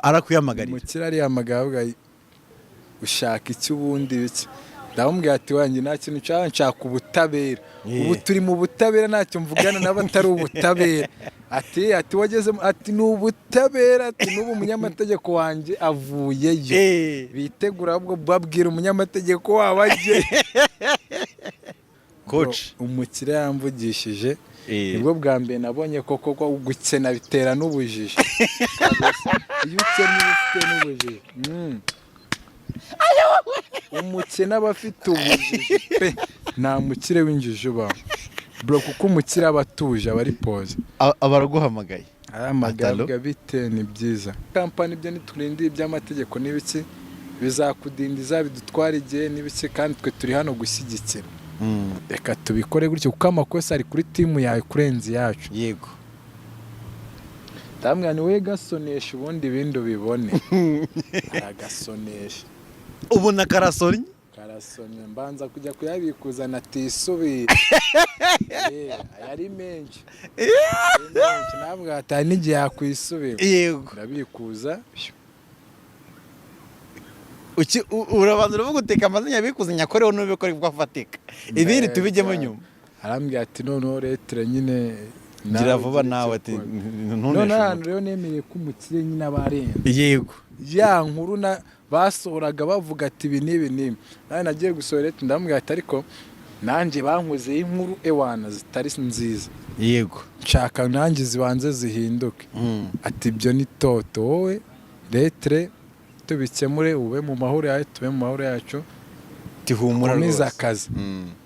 Arakwihamagarira. Umukire arihamagara, avuga: "Ushaka iki ubundi?" Biki? Ndamubwira ati: "Wanjye nta kintu nshaka, nshaka ubutabera." Ubu turi mu butabera, ntacyo mvugana n'abatari ubutabera. Ati: "Wagezemo?" Ati: "Ni ubutabera." Ati: "N'ubu umunyamategeko wanjye avuyeyo." Bitegura ahubwo, babwira umunyamategeko wabo ajye. Coach. Umukire yamvugishije, nibwo bwa mbere nabonye koko ko gukena bitera n'ubujiji. Iyo ukennye uba ufite n'ubujiji. Umukene aba afite ubujiji pe. Nta mukire w'injiji ubaho, bro, kuko umukire aba atuje, aba ari posé. Aba araguhamagaye. Aramagabwa. Atalo? Bite? Ni byiza. Company ibyo ntiturinde iby'amategeko n'ibiki, bizakudindiza, bidutwara igihe n'ibiki, kandi twe turi hano gushyigikira. Reka tubikore gutyo, kuko amakosa ari kuri team yawe kurenza iyacu. Ndamubwira ni we gasonesha, ubundi ibindi ubibone. Aragasonesha. Ubona karasonnye. Karasomye, mbanza kujya kuyabikuza natisubira. Yari menshi, yari menshi. Ntabwo hatari n'igihe yakwisubira. Ndabikuza. Urabanza uravuga uteka amazina yabikuza nyakoreho n'ubikore kuko afatika, ibindi tubijyemo nyuma. Arambwira ati: "Noneho lettre nyine gira nawe vuba ugire nawe icyo ati ukora." Ntuneshe Noneho ahantu umutwe. rero nemereye ko umukire nyine aba arenze. Ya nkuru na basohoraga bavuga ati ibi n'ibi n'ibi, nawe nagiye gusohora lettre, ndamubwira ati: "Ariko nanjye bankozeho inkuru ewana zitari nziza." "Nshaka nanjye zibanze zihinduke." Ati: "Ibyo ni toto, wowe lettre tubikemure, ube mu mahoro yawe, tube mu mahoro yacu." Tihumura Komeza rwose. akazi.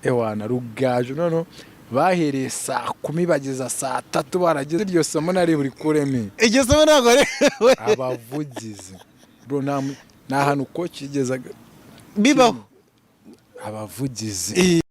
Ewana rugaju, noneho bahereye saa 10 bageza saa 3 barageze. Iryo somo nari burikuremo. Iryo somo ntabwo ari Abavugizi, bro, nta hantu coach yigezaga bibaho. Abavugizi.